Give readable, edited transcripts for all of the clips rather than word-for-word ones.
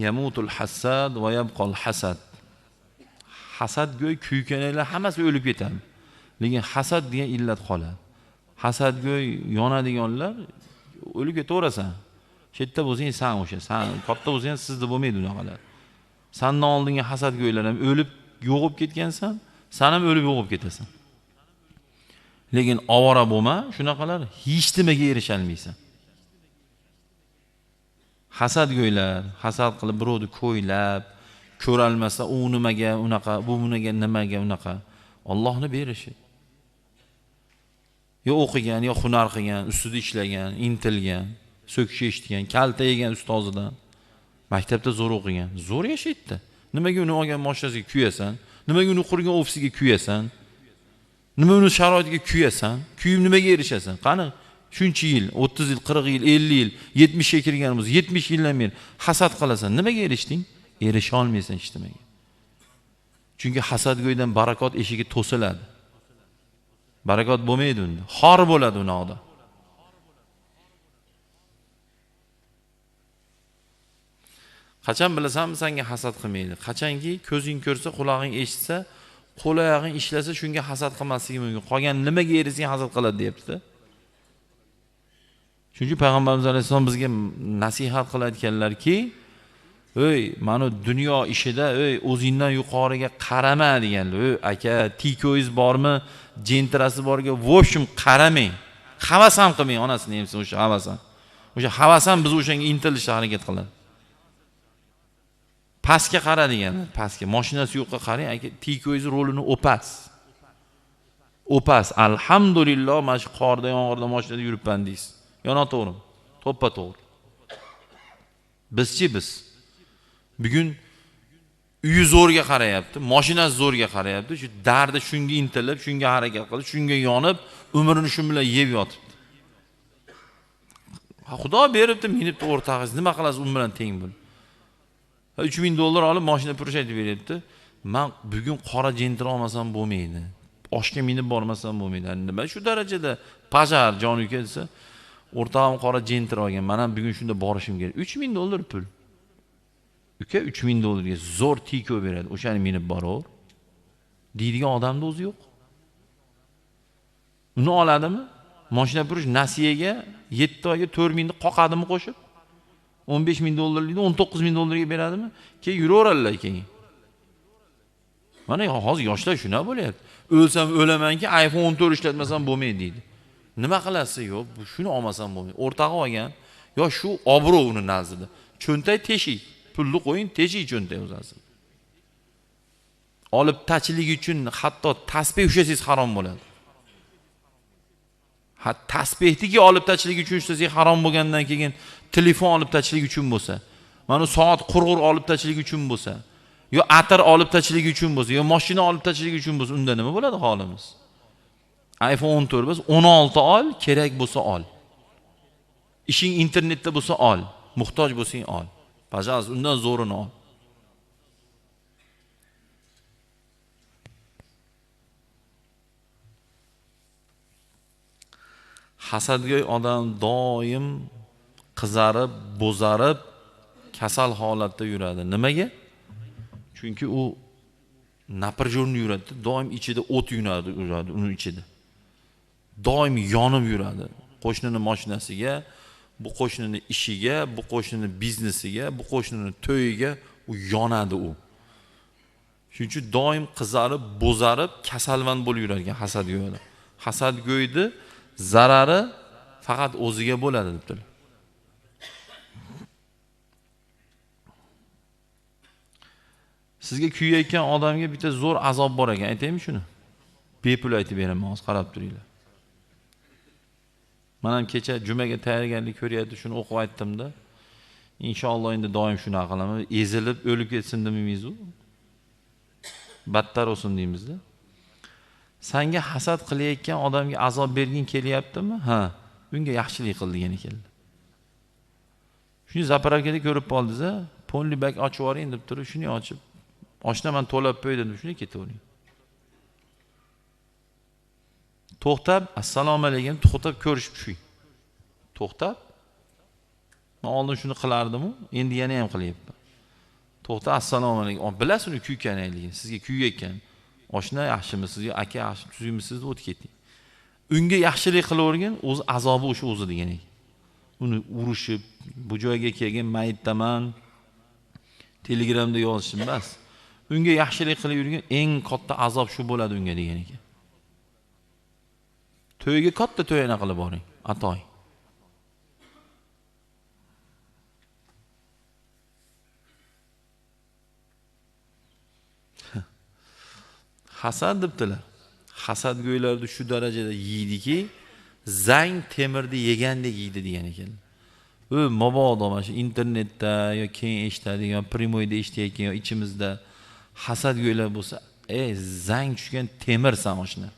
Yamutul hasad va yabqal hasad. Hasadgo'y kuykanlar hammasi o'lib ketadi. Lekin hasad degan illat qoladi. Hasadgo'y yonadiganlar o'lib ketaverasan. Chetda bo'lsang san o'sha, san katta bo'lsang sizda bo'lmaydi unaqalar. Sandan oldingi hasadgo'ylar ham o'lib yo'g'ib ketgansan, san ham o'lib yo'g'ib ketasan. Lekin ovora bo'lma, shunaqalar hech nimaga erisha olmaysan. Hasadgo'ylar hasad qilib birovni ko'ylab, ko'ralmasa u nimaga unaqa, bu bunaga nimaga unaqa. Allohni berishi. Yo o'qigan, yo hunar qilgan, ustida ishlagan, intilgan, so'kish eshitgan, kalta yegan ustozidan. Maktabda zo'r o'qigan, zo'r yashaydi. Nimaga uni olgan mashinasiga kuyasan? Nimaga uni qurgan ofisiga kuyasan? Nima uni sharoitiga kuyasan? Kuyib nimaga erishasan? Qani shuncha yil, 30 yil, 40 yil, 50 yil, 70 ga kirganmiz, 70 yildan beri hasad qilasan. Nimaga erishding? Erisha olmaysan hech nimaga. Chunki hasadgo'ydan barakot eshigi to'siladi. Barakot bo'lmaydi unda. Xor bo'ladi uni odam. Qachon bilasanmi senga hasad qilmaydi? Qachonki ko'zing ko'rsa, qulog'ing eshitsa, qo'l oyog'ing ishlasa shunga hasad qilmasligi mumkin. Qolgan nimaga erishsang hasad qiladi deyapti. Chunki Payg'ambarimiz alayhissalom bizga nasihat qilayotganlarki, ey, mana dunyo ishida, ey, o'zingdan yuqoriga qarama deganlar. Ey, aka, tikoyingiz bormi, jentrasi borga, в общем qaramang. Havas ham qilmang, onasini emsin o'sha havas ham. O'sha havas ham biz o'shanga intilishga harakat qiladi. Pastga qara deganlar, pastga. Mashinasi yo'qqa qarang, aka, tikoyingiz rolini o'pas. O'pas. Alhamdulillah, mana shu qorda, yomg'irda mashinada yuribman deysiz. Yo noto'g'rimi? To'ppa to'g'ri. Bizchi biz bugun uyi zo'rga qarayapti, mashinasi zo'rga qarayapti, shu dardi shunga intilib, shunga harakat qilib, shunga yonib, umrini shu bilan yeb yotibdi. Xudo beribdi, minibdi o'rtog'ingiz, nima qilasiz u bilan teng bo'lib? 3000 dollar olib mashina purishaydi beryapti. Men bugun qora jentra olmasam bo'lmaydi. Oshga minib bormasam bo'lmaydi. Nima shu darajada pajar jon uka desa, o'rtog'im qora jentra olgan, men ham bugun shunda borishim kerak. 3000 dollar pul. Uka 3000 dollarga zo'r tiko beradi, o'shani minib boraver deydigan odamda o'zi yo'q. Uni oladimi? Mashina purish nasiyaga 7 oyga 4000 ni qoqadimi qo'shib? 15 ming dollarlikni 19 ming dollarga beradimi? Keyin yuraveradilar keyin. Mana hozir yoshlar shuna bo'lyapti. O'lsam o'lamanki, iPhone 14 ishlatmasam bo'lmaydi deydi. Nima qilasiz? Yo'q, shuni olmasam bo'lmaydi. O'rtog'i olgan, yo shu obro' uni nazdida. Cho'ntak teshik, pulni qo'ying, teshik cho'ntak o'zasi. Olib tachlik uchun hatto tasbih ushlasangiz harom bo'ladi. Ha, tasbehniki olib tachlik uchun ushlasangiz harom bo'lgandan keyin telefon olib tachlik uchun bo'lsa, mana soat qurg'ur olib tachlik uchun bo'lsa, yo atir olib tachlik uchun bo'lsa, yo mashina olib tachlik uchun bo'lsa, unda nima bo'ladi holimiz? iPhone 14 bo'lsa, 16 ol, kerak bo'lsa ol. Ishing internetda bo'lsa ol, muhtoj bo'lsang ol. Pajaz, undan zo'rini ol. Hasadgo'y odam doim qizarib, bo'zarib, kasal holatda yuradi. Nimaga? Chunki u naprijonni yuradi, doim ichida o't yuradi, uni ichida. Doim yonib yuradi. Qo'shnining mashinasiga, bu qo'shnining ishiga, bu qo'shnining biznesiga, bu qo'shnining to'yiga u yonadi u. Shuning uchun doim qizarib, bo'zarib, kasalmand bo'lib yuradigan hasadgo'y odam. Hasadgo'yni zarari faqat o'ziga bo'ladi debdilar. Sizga kuyayotgan odamga bitta zo'r azob bor ekan, aytaymi shuni? Bepul aytib beraman, hozir qarab turinglar. Men ham kecha jumaga tayyorgarlik ko'ryapti, shuni o'qib aytdim-da. Inshaalloh endi doim shunaqa qilaman. Ezilib o'lib ketsin demaymiz u. Battar olsun deymiz-da. Senga hasad qilayotgan odamga azob bergin kelyaptimi? Ha, unga yaxshilik qil degani keldi. Shuni zapravkada ko'rib qoldingiz-a? Polni bak ochib yuboring deb turib, shuni ochib, oshna men to'lab qo'ydim deb shuni ketavering. To'xtab, assalomu alaykum, to'xtab ko'rishib tushing. To'xtab. Men oldin shuni qilardim-u, endi yana ham qilyapman. To'xta, assalomu alaykum. Bilasiz uni kuyganligini, sizga kuyayotgan. Oshna yaxshimisiz yo aka yaxshi tuzukmisiz deb o'tib keting. Unga yaxshilik qilavergin, o'zi azobi o'sha o'zi degan ekan. Uni urushib, bu joyga kelgan mayitdaman, Telegramda yozishim emas. Unga yaxshilik qilib yurgan eng katta azob shu bo'ladi unga degan ekan. To'yga katta to'yana qilib boring, atoy. Hasad debdilar. Hasadgo'ylarni shu darajada yeydiki, zang temirni yegandek yeydi degan ekan. U mabodo mana shu internetda yo keyin eshitadigan, primoyda eshitayotgan yo ichimizda hasadgo'ylar bo'lsa, ey zang tushgan temirsan oshna.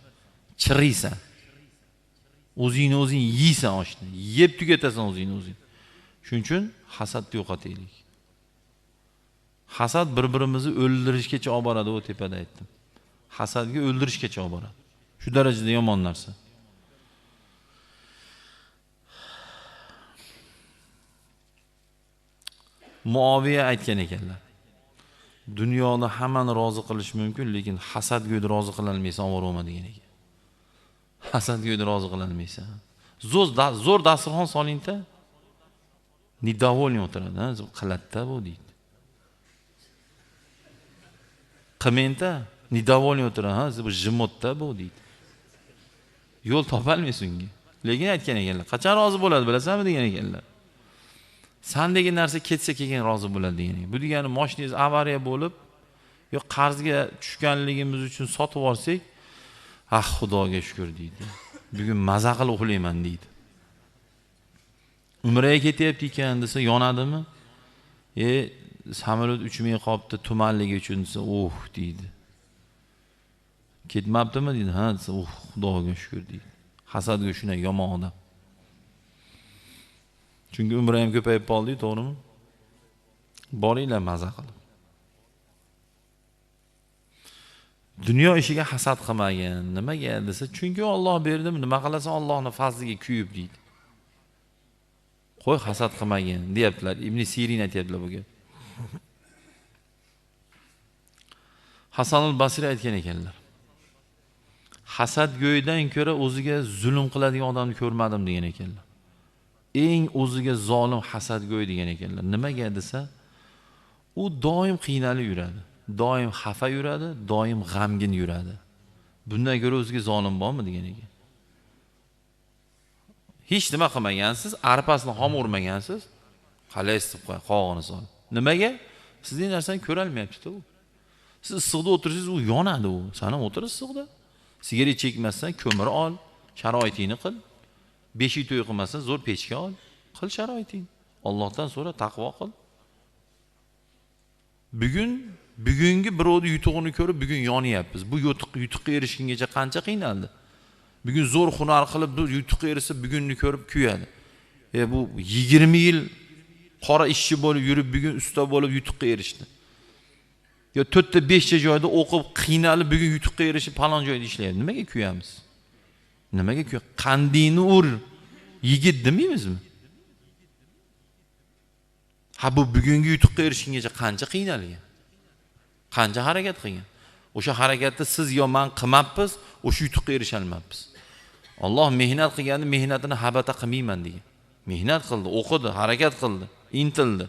Chiriysan. O'zingni o'zing yeysan oshni. Yeb tugatasan o'zingni o'zing. Shuning uchun hasadni yo'qotaylik. Hasad bir-birimizni o'ldirishgacha olib boradi, u tepada aytdim. Hasadga o'ldirishgacha olib boradi. Shu darajada yomon narsa. Muaviya aytgan ekanlar. Dunyoda hammani rozi qilish mumkin, lekin hasadgo'yni rozi qila olmaysan, ovorma degan ekan. Hasadgo'yni rozi qila olmaysan. Zo'r dasturxon solingda, недовольный o'tiradi, ha, qiladida bu deydi. Qilmangda, недовольный o'tiradi, ha, bu jimotda bu deydi. Yo'l topolmaysiz unga. Lekin aytgan ekanlar, qachon rozi bo'ladi bilasanmi degan ekanlar. Sendagi narsa ketsa keyin rozi bo'ladi degan ekan. Bu degani mashinangiz avariya bo'lib, yo qarzga tushganligimiz uchun sotib olsak, ah Xudoga shukr deydi. Bugun maza qilib uxlayman deydi. Umraga ketyapti ekan desa yonadimi? Samolyot uchmay qolibdi tumanligi uchun desa, "Oh" deydi. Ketmabdimi deydi. Ha desa, "Oh, Xudoga shukr" deydi. Hasadga shunday yomon odam. Chunki umra ham ko'payib qoldi, to'g'rimi? Boringlar maza qilib. Dunyo ishiga hasad qilmagin. Nimaga desa, chunki Alloh berdimi, nima qilasan Allohning fazliga kuyib deydi. Qo'y hasad qilmagin deyaptilar. Ibn Sirin aytayaptilar bu gap. Hasanul Basri aytgan ekanlar. Hasadgo'ydan ko'ra o'ziga zulm qiladigan odamni ko'rmadim degan ekanlar. Eng o'ziga zolim hasadgo'y degan ekanlar. Nimaga desa, u doim qiynalib yuradi, doim xafa yuradi, doim g'amgin yuradi. Bundan ko'ra o'ziga zolim bormi degan ekan. Hech nima qilmagansiz, arpasini xom urmagansiz, qalaysiz deb qo'y, qog'ini solib. Nimaga? Sizning narsani ko'ra olmayapti-da u. Siz issiqda o'tirsangiz u yonadi u. Sen ham o'tir issiqda. Sigaret chekmasdan ko'mir ol, sharoitingni qil. Beshik to'y qilmasan zo'r pechka ol, qil sharoiting. Allohdan so'ra, taqvo qil. Bugungi birovni yutug'ini ko'rib bugun yonyapmiz. Bu yutuqqa erishgungacha qancha qiynaldi. Bugun zo'r hunar qilib bu yutuqqa erishsa bugunni ko'rib kuyadi. Bu 20 yil qora ishchi bo'lib yurib bugun usta bo'lib yutuqqa erishdi. Yo 4 ta 5 ta joyda o'qib qiynalib bugun yutuqqa erishib falon joyda ishlayapti. Nimaga kuyamiz? Nimaga kuy? Qandingni ur yigit demaymizmi? Ha bu bugungi yutuqqa erishgungacha qancha qiynalgan? Qancha harakat qilgan? O'sha harakatni siz yo men qilmabmiz, o'sha yutuqqa erisha olmabmiz. Alloh mehnat qilganni mehnatini habata qilmayman degan. Mehnat qildi, o'qidi, harakat qildi, intildi.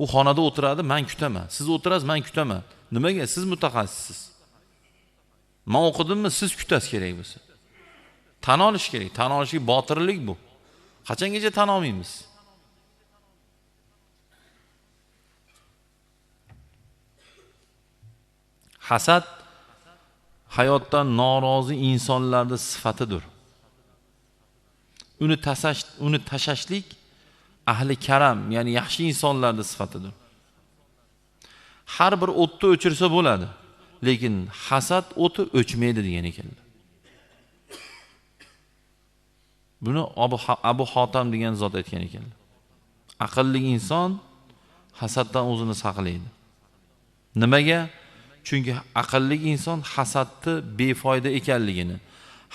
U xonada o'tiradi, men kutaman. Siz o'tirasiz, men kutaman. Nimaga? Siz mutaxassissiz. Men o'qidimmi, siz kutasiz kerak bo'lsa. Tan olish kerak. Tan olish botirlik bu. Qachongacha tan olmaymiz? Hasad hayotdan norozi insonlarning sifatidir. Uni tashashlik ahli karam, ya'ni yaxshi insonlarning sifatidir. Har bir o'tni o'chirsa bo'ladi, lekin hasad o'ti o'chmaydi degan ekanlar. Buni Abu Hotam degan zot aytgan ekanlar. Aqlli inson hasaddan o'zini saqlaydi. Nimaga? Chunki aqlli inson hasadni befoyda ekanligini,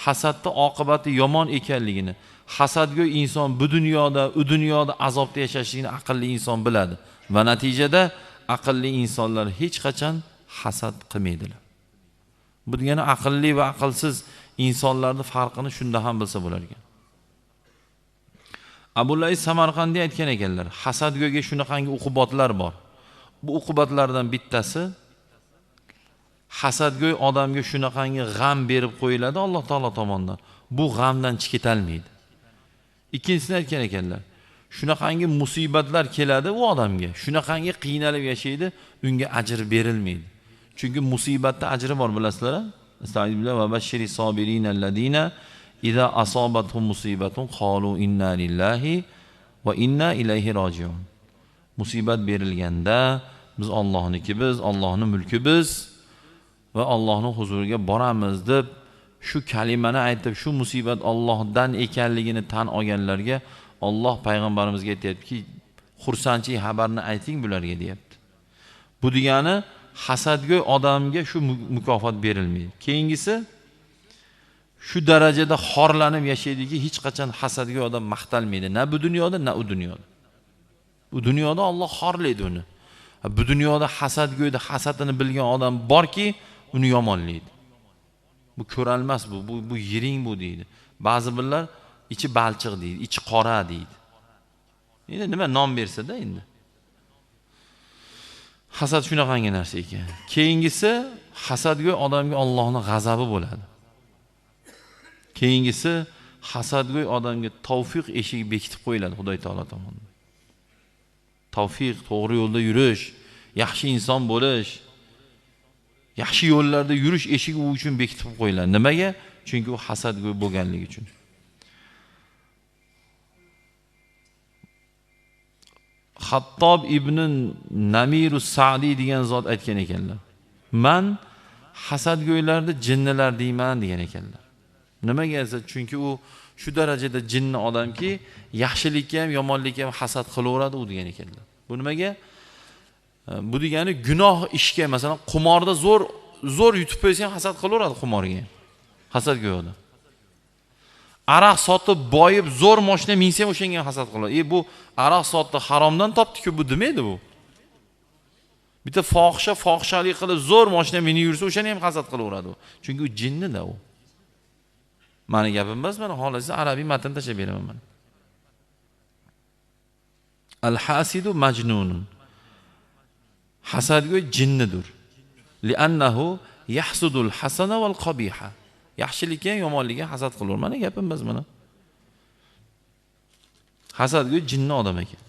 hasadni oqibati yomon ekanligini, hasadgo'y inson bu dunyoda, u dunyoda azobda yashashligini aqlli inson biladi. Va natijada aqlli insonlar hech qachon hasad qilmaydilar. Bu degani aqlli va aqlsiz insonlarning farqini shunda ham bilsa bo'lar ekan. Abu Lays Samarqandiy aytgan ekanlar, hasadgo'yga shunaqangi uqubatlar bor. Bu uqubatlardan bittasi hasadgo'y odamga shunaqangi g'am berib qo'yiladi Alloh taolo tomonidan. Bu g'amdan chiqatalmaydi. Ikkinchisini aytgan ekanlar, shunaqangi musibatlar keladi u odamga, shunaqangi qiynalib yashaydi, unga ajr berilmaydi. Chunki musibatda ajri bor, bilasizlar-a? Estağfirullah va bashiri sobirinallazina iza asobathum musibatun qalu inna lillahi va inna ilayhi rojiun. Musibat berilganda biz Allohniki, biz Allohning mulki biz va Allohning huzuriga boramiz deb shu kalimani aytib, shu musibat Allohdan ekanligini tan olganlarga Alloh payg'ambarimizga aytayaptiki, xursandchilik xabarini ayting bularga deyapti. Bu degani hasadgo'y odamga shu mukofot berilmaydi. Keyingisi shu darajada xorlanib yashaydiki, hech qachon hasadgo'y odam maqtalmaydi. Na bu dunyoda, na u dunyoda. U dunyoda Alloh xorlaydi uni. Bu dunyoda hasadgo'yda hasadini bilgan odam borki, uni yomonlaydi. Bu ko'ralmas bu yiring bu deydi. Ba'zi birlar ichi balchiq deydi, ichi qora deydi. Endi nima nom bersa-da endi. Hasad shunaqangi narsa ekan. Keyingisi hasadgo'y odamga Allohning g'azabi bo'ladi. Keyingisi hasadgo'y odamga tavfiq eshigi bekitib qo'yiladi Xudoy taolo tomonidan. Tavfiq, to'g'ri yo'lda yurish, yaxshi inson bo'lish, yaxshi yo'llarda yurish eshigi u uchun bekitib qo'yiladi. Nimaga? Chunki u hasadgo'y bo'lganligi uchun. Xattob ibn Namirus Sa'di degan zot aytgan ekanlar. Men hasadgo'ylarni jinnilar deyman degan ekanlar. Nimaga desa, chunki u shu darajada jinni odamki, yaxshilikka ham, yomonlikka ham hasad qilaveradi u degan ekanlar. Bu nimaga? Bu degani gunoh ishga, masalan, qumorda zo'r yutib qo'ysa ham hasad qilaveradi qumorga. Hasadgo'y odam. Aroq sotib boyib zo'r mashina minsa ham o'shanga ham hasad qiladi. Bu aroq sotdi, haromdan topdi-ku bu demaydi bu. Bitta fohisha fohishalik qilib zo'r mashina minib yursa o'shani ham hasad qilaveradi u. Chunki u jinni-da u. Mani gapim emas, mana xohlasangiz arabiy matn tashlab beraman mana. Al-hasidu majnunun. Hasadgo'y jinnidir. Li'annahu yahsudul hasana wal qabiha. Yaxshilikka ham yomonlikka hasad qilaver. Mana gapim emas mana. Hasadgo'y jinni odam ekan.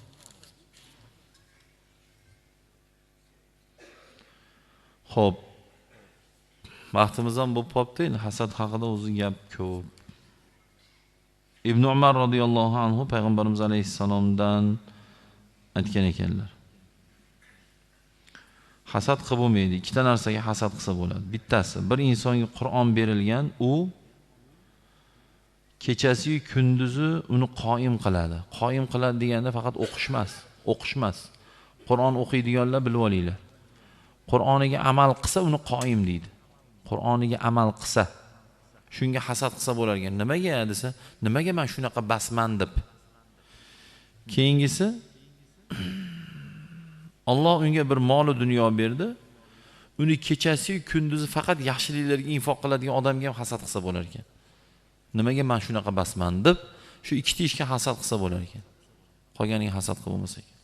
Xo'p. Vaqtimiz ham bo'lib qolibdi. Endi hasad haqida o'zi gap ko'p. Ibn Umar radhiyallohu anhu payg'ambarimiz alayhissalomdan aytgan ekanlar. Hasad qilib bo'lmaydi. Ikkita narsaga hasad qilsa bo'ladi. Bittasi, bir insonga Qur'on berilgan, u kechasi kunduzi uni qoim qiladi. Qoim qiladi deganda faqat o'qish emas, o'qish emas. Qur'on o'qiydiganlar bilib olinglar. Qur'oniga amal qilsa uni qoim deydi. Qur'oniga amal qilsa, shunga hasad qilsa bo'lar ekan. Nimaga desa, nimaga men shunaqa basman deb. Keyingisi, Alloh unga bir mol dunyo berdi. Uni kechasi kunduzi faqat yaxshiliklarga infoq qiladigan odamga ham hasad qilsa bo'lar ekan. Nimaga men shunaqa basman deb shu ikkita ishga hasad qilsa bo'lar ekan. Qolganiga hasad qilib bo'lmasa ekan.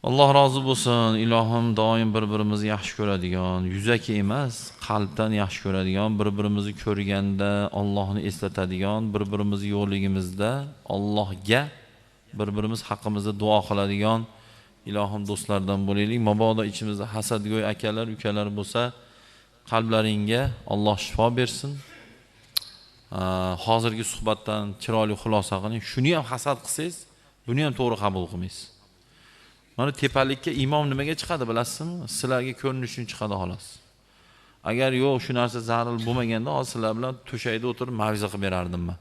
Alloh rozi bo'lsin. Ilohim doim bir-birimizni yaxshi ko'radigan, yuzaki emas, qalbdan yaxshi ko'radigan, bir-birimizni ko'rganda Allohni eslatadigan, bir-birimizni yo'qligimizda Allohga bir-birimiz haqqimizda duo qiladigan ilohim do'stlardan bo'laylik. Mabodo ichimizda hasadgo'y akalar, ukalar bo'lsa, qalblaringga Alloh shifo bersin. Hozirgi suhbatdan chiroyli xulosa qiling. Shuni ham hasad qilsangiz, buni ham to'g'ri qabul qilmaysiz. Mana tepalikka imom nimaga chiqadi bilasizmi? Sizlarga ko'rinish uchun chiqadi xolos. Agar yo'q shu narsa zarur bo'lmaganda, hozir sizlar bilan to'shakda o'tirib mav'iza qilib berardim men.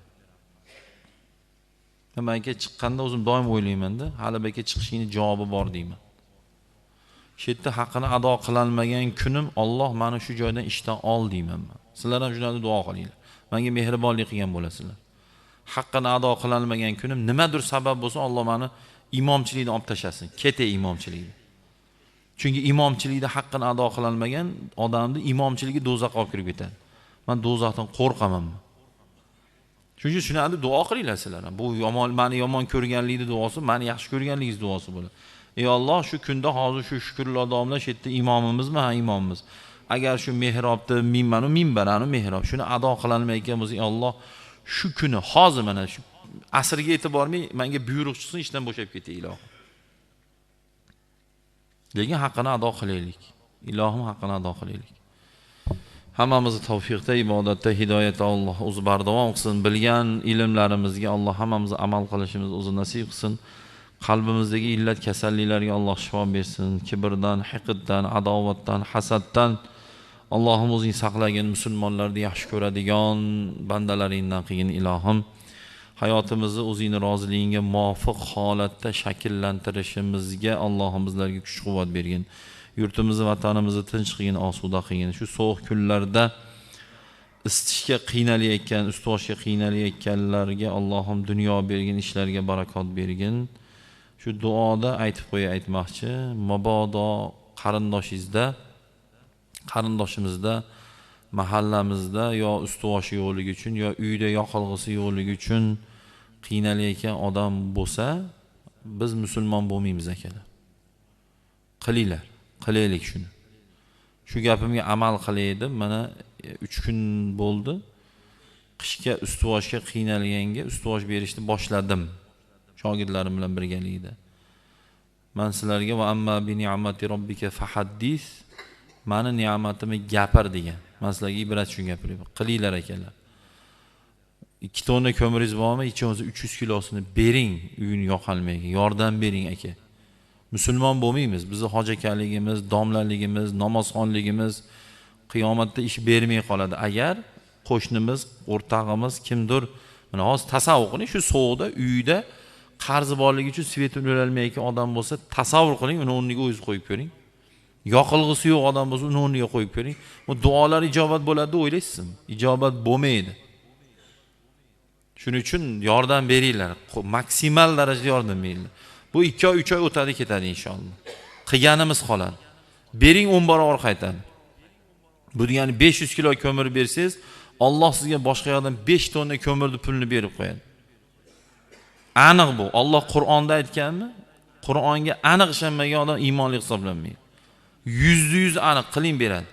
Nimaga chiqqanda o'zim doim o'ylayman-da, hali beka chiqishingning javobi bor deyman. Shu yerda haqqini ado qilinmagan kunim Alloh meni shu joydan ishdan ol deyman men. Sizlar ham shunday duo qilinglar. Menga mehribonlik qilgan bo'lasizlar. Haqqini ado qilinmagan kunim nimadir sabab bo'lsa Alloh meni Imomchilikni olib tashlasin, ketay imomchilikni. Chunki imomchilikda haqqini ado qilolmagan odamni imomchiligi do'zaxga olib kirib ketadi. Men do'zaxdan qo'rqaman. Shuning uchun shuni duo qilinglar sizlar. Bu yomon, meni yomon ko'rganlikni duosi, meni yaxshi ko'rganligingiz duosi bo'ladi. Ey Alloh, shu kunda hozir shu shukrli odamlar shu yerda imomimizmi? Ha, imomimiz. Agar shu mehrobda minmanu minbarani mehrob shuni ado qilinmayotgan bo'lsa, ey Alloh, shu kuni hozir mana shu asrga yetib bormay menga buyruq chiqsin, ishdan bo'shab ketay ilohim. Lekin haqqini ado qilaylik. Ilohim haqqini ado qilaylik. Hammamizni tavfiqda, ibodatda, hidoyatda Alloh o'zi bardavom qilsin. Bilgan ilmlarimizga Alloh hammamizni amal qilishimizni o'zi nasib qilsin. Qalbimizdagi illat kasalliklarga Alloh shifo bersin. Kibrdan, hiqddan, adovatdan, hasaddan Allohim o'zing saqlagin, musulmonlarni yaxshi ko'radigan bandalaringdan qilgin ilohim. Hayotimizni o'zingni roziligingga muvofiq holatda shakllantirishimizga Allohim bizlarga kuch-quvvat bergin. Yurtimizni, vatanimizni tinch qilgin, osuda qilgin. Shu sovuq kunlarda isitishga qiynalayotgan, ustvoshga qiynalayotganlarga Allohim dunyo bergin, ishlarga barakot bergin. Shu duoda aytib qo'yay aytmoqchi, mabodo qarindoshingizda, qarindoshimizda, mahallamizda yo ustuvoshi yo'qligi uchun yo uyda yoqilg'isi yo'qligi uchun qiynalayotgan odam bo'lsa, biz musulmon bo'lmaymiz akalar. Qilinglar, qilaylik shuni. Shu gapimga amal qilay deb mana 3 kun bo'ldi. Qishga ustuvoshga qiynalganga ustuvosh berishni boshladim shogirdlarim bilan birgalikda. Men sizlarga va amma bi ni'mati robbika fahaddis, meni ne'matimni gapir degan. Men sizlarga ibrat uchun gapiryapman. Qilinglar akalar. 2 tonna ko'miringiz bormi? Hech bo'lmasa 300 kilosini bering, uyini yoqolmaydi. Yordam bering aka. Musulmon bo'lmaymiz. Bizni hojakaligimiz, domlaligimiz, namozxonligimiz qiyomatda ish bermay qoladi. Agar qo'shnimiz, o'rtog'imiz kimdir, mana hozir tasavvur qiling, shu sovuqda uyda qarzi borligi uchun svetini o'lolmayotgan odam bo'lsa, tasavvur qiling, uni o'rniga o'zingiz qo'yib ko'ring. Yoqilg'isi yo'q odam bo'lsa, uni o'rniga qo'yib ko'ring. Bu duolar ijobat bo'ladi deb o'ylaysizmi? Ijobat bo'lmaydi. Shuning uchun yordam beringlar, maksimal darajada yordam beringlar. Bu 2 oy, 3 oy o'tadi, ketadi inshaalloh. Qilganimiz qoladi. Bering 10 barobar qaytadi. Bu degani 500 kilo ko'mir bersangiz, Alloh sizga boshqa yoqdan 5 tonna ko'mirni pulini berib qo'yadi. Aniq bu. Alloh Qur'onda aytganmi? Qur'onga aniq ishonmagan odam iymonli hisoblanmaydi. 100% aniq qiling beradi.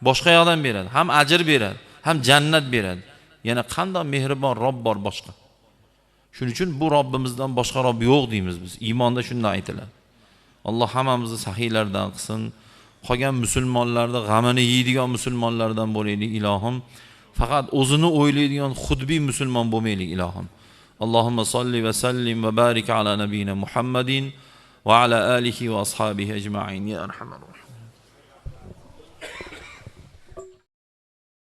Boshqa yoqdan beradi, ham ajr beradi, ham jannat beradi. Yana qanday mehribon Robb bor boshqa. Shuning uchun bu Robbimizdan boshqa Robb yo'q deymiz biz. Iymonda shunday aytiladi. Alloh hammamizni sahiylardan qilsin. Qolgan musulmonlarni g'amini yeydigan musulmonlardan bo'laylik ilohim. Faqat o'zini o'ylaydigan xudbin musulmon bo'lmaylik ilohim. Allohumma solli va sallim va barik ala nabiyina Muhammadin va ala alihi va ashabihi ajma'in ya arhamar rohim.